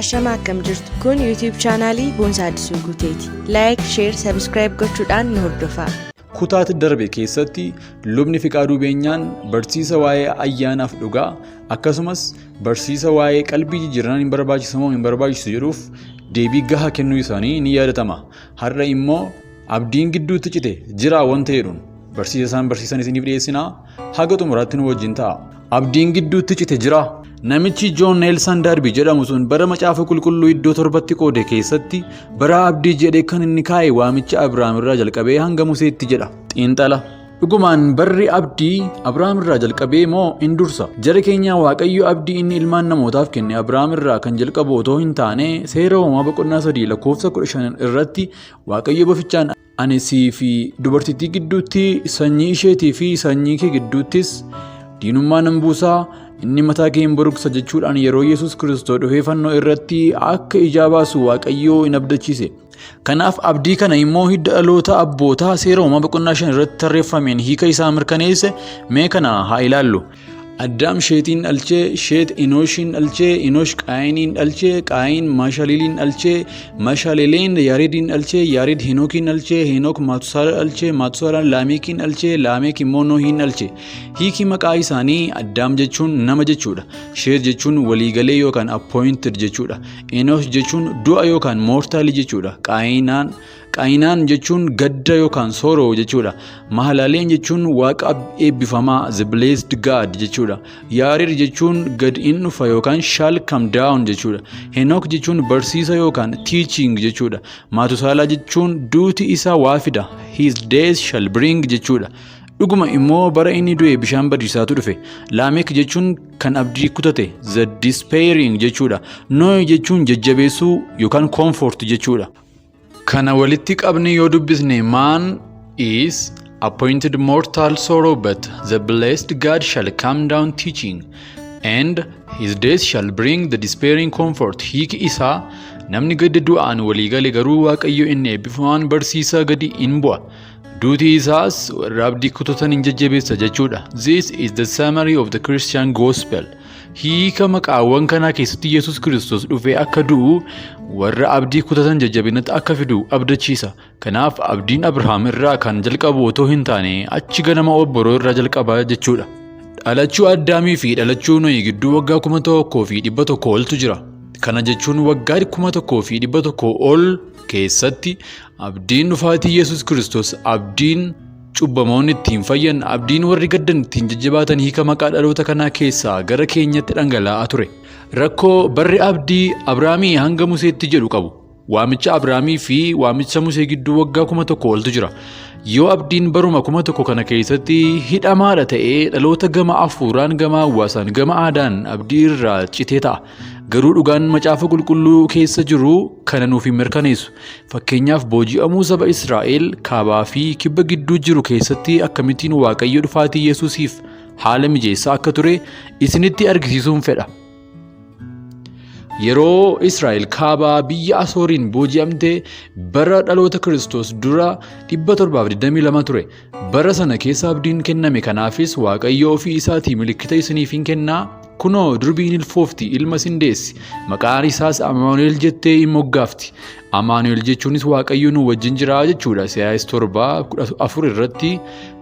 Ashama, akkam jirtu? Kun YouTube chaanaalii Boonsaa Addisuu Guuteeti. Like, share, subscribe gochuudhaan nu hordofaa. Kutaatti darbe keessatti lubni Fiqaaduu Beenyaan barsiisa waa'ee ayyaanaaf dhugaa, akkasumas barsiisa waa'ee qalbii jijjiirannaan hin barbaachisu moo hin barbaachisu jedhuuf deebii gahaa kennuu isaanii ni yaadatama. Har'a immoo abdiin gidduutti cite jira wanta jedhuun barsiisa isaan barsiisan isiniif dhiyeessinaa, haga xumuraatti nu wajjin ta'a. Abdiin gidduutti cite jira. Namichi Joon Neelsan Darbii jedhamu sun bara Macaafa Qulqulluu iddoo torbatti qoode keessatti bara abdii jedhee kan inni kaa'e waamicha Abrahaam irraa jalqabee hanga Museetti jedha. Xiinxala. Dhugumaan barri abdii Abrahaam irraa jalqabee moo in dursa? Jara keenyaa, Waaqayyo abdii inni ilmaan namootaaf kenne Abrahaam irraa kan jalqabu otoo hin taane, Seera Uumamaa boqonnaa 3 lakkoofsa 15 irratti Waaqayyo bofichaan, "Ani sii fi dubartittii gidduutti, sanyii isheetii fi sanyii kee gidduuttis diinummaa nan buusaa, inni mataa kee hin buruqsa" jechuudhaan yeroo Yesuus Kiristoos dhufee fannoo irratti akka ijaa baasu Waaqayyoo hin abdachiise. Kanaaf abdii kana immoo hidda dhaloota abbootaa Seera Uumamaa boqonnaa 5 irratti tarreeffameen hiika isaa mirkaneesse. Mee kana haa ilaallu. Addaam Sheetiin dhalchee, Sheet Inooshiin dhalchee, Inoosh Qaayiniin dhalchee, Qaayin Maashaliiliin dhalchee, Maashalileen Yaareediin dhalchee, Yaareed Henookiin dhalchee, Henook Maatusaala dhalchee, Maatusaalaan Laameekiin dhalchee, Laameek immoo Nohiin dhalche. Hiiki maqaa isaanii Addaam jechuun nama jechuudha. Sheet jechuun waliigalee yookaan appointed jechuudha. Enoosh jechuun du'a yookaan mortal jechuudha. Qaayinaan jechuun gadda yookaan sorrow jechuudha. Mahalaaleen jechuun waaqa eebbifamaa, the blessed God jechuudha. Yaareed jechuun gad in dhufa yookaan shall come down jechuudha. Henook jechuun barsiisa yookaan teaching jechuudha. Maatusaalaa jechuun duuti isaa waa fida, his death shall bring jechuudha. Dhuguma immoo bara inni du'e bishaan badiisaatu dhufe. Laamek jechuun kan abdii kutate, the despairing jechuudha. Nohi jechuun jajjabeessuu yookaan comfort jechuudha. Kana walitti qabne yoo dubbisne, "Man is appointed mortal sorrow, but the blessed God shall come down teaching, and his death shall bring the despairing comfort." Hiiki isaa namni gadda du'aan walii gale, garuu Waaqayyo inni eebbifamaan barsiisaa gadi in bu'a. Duuti isaas warra abdii kutatan hin jajjabeessa jechuudha. This is the summary of the Christian gospel. Hiika maqaawwan kanaa keessatti Yesus Kiristoos dhufee akka du'u, warra abdii kutatan jajjabinatti akka fidu abdachiisa. Kanaaf abdiin Abrahaam irraa kan jalqabu otoo hin taane, achi ganama obboroo irraa jalqaba jechuudha. Dhalachuu Addaamii fi dhalachuu Nohi gidduu waggaa 1100 oltu jira. Kana jechuun waggaa 1100 ol keessatti abdiin dhufaatii Yesus Kiristoos, abdiin cubbamoonni ittiin fayyan, abdiin warri gaddan ittiin jajjabaatan hiika maqaa dhaloota kanaa keessaa gara keenyatti dhangala'aa ture. Rakkoo barri abdii Abrahaamii hanga Museetti jedhu qabu. Waamicha Abrahaamii fi waamicha Musee gidduu waggaa 1000 oltu jira. Yoo abdiin baruma 1000 kana keessatti hidhamaadha ta'ee, dhaloota gama hafuuraan, gama hawaasaan, gama aadaan abdii irraa citee ta'a. Garuu dhugaan Macaafa Qulqulluu keessa jiru kana nuuf hin mirkaneessu. Fakkeenyaaf, booji'amuu saba Israa'el kaabaa fi kibba gidduu jiru keessatti akkamittiin Waaqayyo dhufaatii Yesuusiif haala mijeessaa akka ture isinitti argisiisuun fedha. Yeroo Israa'el kaabaa biyya Asooriin booji'amte bara dhaloota Kiristoos dura 722 ture. Bara sana keessa abdiin kenname. Kanaafis Waaqayyo ofii isaatii milikkita isiniif hin kennaa. Kunoo, durbiin ilfoofti, ilma sin deessi, maqaan isaas Amaanu'el jettee hin moggaafti. Amaanu'el jechuunis Waaqayyo nu wajjin jira jechuudha. Isaayyaas 7:14 irratti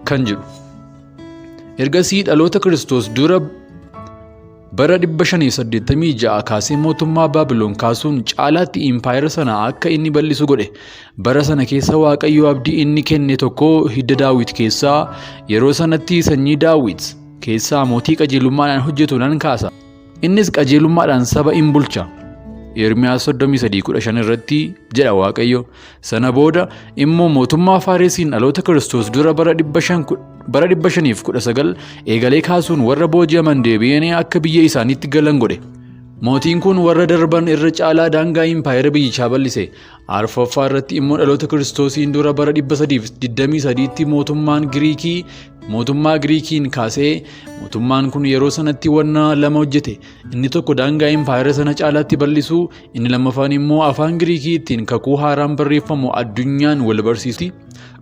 kan jedhu. Ergasii dhaloota Kiristoos dura bara 586 kaasee mootummaa Baabilon kaasuun caalaatti impaayera sana akka inni bal'isu godhe. Bara sana keessa Waaqayyo abdii inni kenne tokko hidda Daawit keessaa, yeroo sanatti sanyii Daawit keessaa mootii qajeelummaadhaan hojjetu nan kaasa. Innis qajeelummaadhaan saba in bulcha. Ermiyaas 33:15 irratti jedha Waaqayyo. Sana booda immoo mootummaa Faaresiin dhaloota Kiristoos dura bara 519 eegalee kaasuun warra booji'aman deebi'anii akka biyya isaaniitti galan godhe. Mootiin kun warra darban irra caalaa daangaa impaayera biyyichaa bal'ise. Arfaffaa irratti immoo dhaloota Kiristoosiin dura bara 323tti mootummaan Giriikii mootummaa Giriikiin kaasee mootummaan kun yeroo sanatti wanna lama hojjete. Inni tokko daangaa impaayera sana caalaatti bal'isuu, inni lammaffaan immoo afaan Giriikii ittiin kakuu haaraan barreeffamu addunyaan wal barsiisuti.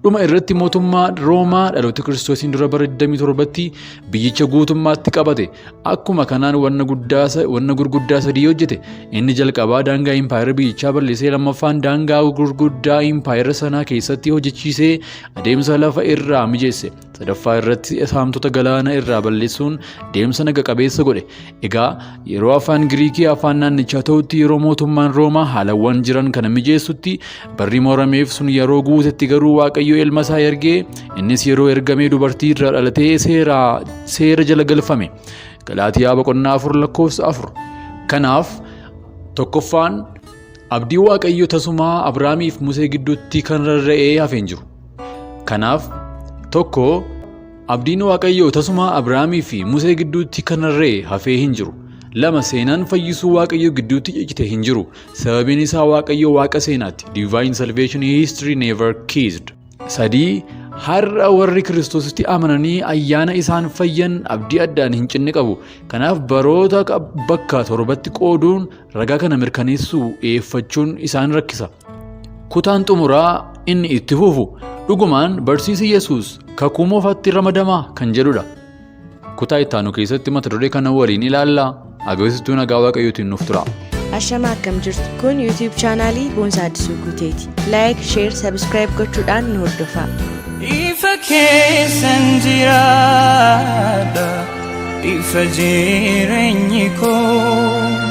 Dhuma irratti mootummaa Roomaa dhaloota Kiristoosiin dura bara 27tti biyyicha guutummaatti qabate. Akkuma kanaan wanna guddaa wanna gurguddaa sadii hojjete. Inni jalqabaa daangaa impaayera biyyichaa bal'isee, lammaffaan daangaa gurguddaa impaayera sanaa keessatti hojjechiisee adeemsa lafa irraa mijeesse. Sadaffaa irratti saamtota galaana irraa balleessuun deemsa naga qabeessa godhe. Egaa yeroo afaan Giriikii afaan naannichaa ta'utti, yeroo mootummaan Roomaa haalawwan jiran kana mijeessutti, barri morameef sun yeroo guutetti garuu Waaqayyo ilma isaa ergee, innis yeroo ergamee dubartii irraa dhalatee seera jala galfame. Galaatiyaa boqonnaa 4 lakkoofsa 4. Kanaaf tokkoffaan, abdii Waaqayyo tasumaa Abrahaamiif Musee gidduutti kan rarra'ee hafe hin jiru. Kanaaf tokko, abdiin Waaqayyoo tasuma Abrahaamii fi Musee gidduutti kan rarra'e hafee hin jiru. Lama, seenaan fayyisuu Waaqayyoo gidduutti ciccite hin jiru. Sababiin isaa Waaqayyo Waaqa seenaati. Divine salvation history never ceased. Sadii, har'a warri Kiristoositti amananii ayyaana isaan fayyan abdii addaan hin cinne qabu. Kanaaf baroota bakka torbatti qooduun ragaa kana mirkaneessuu dhiyeeffachuun isaan rakkisa. Kutaan xumuraa inni itti fufu dhugumaan barsiisi Yesuus kakuu moofaatti ramadamaa kan jedhudha. Kutaa ittaanu keessatti mata duree kana waliin ilaallaa. Agarsiistuu nagaa Waaqayyootiin nuuf tura. Ashama, akkam jirtu? Kun YouTube chaanaalii Boonsaa Addisuu Guuteeti. Like, share, subscribe gochuudhaan nu hordofaa. Ifa keessan jiraadha, ifa jireenyi koo.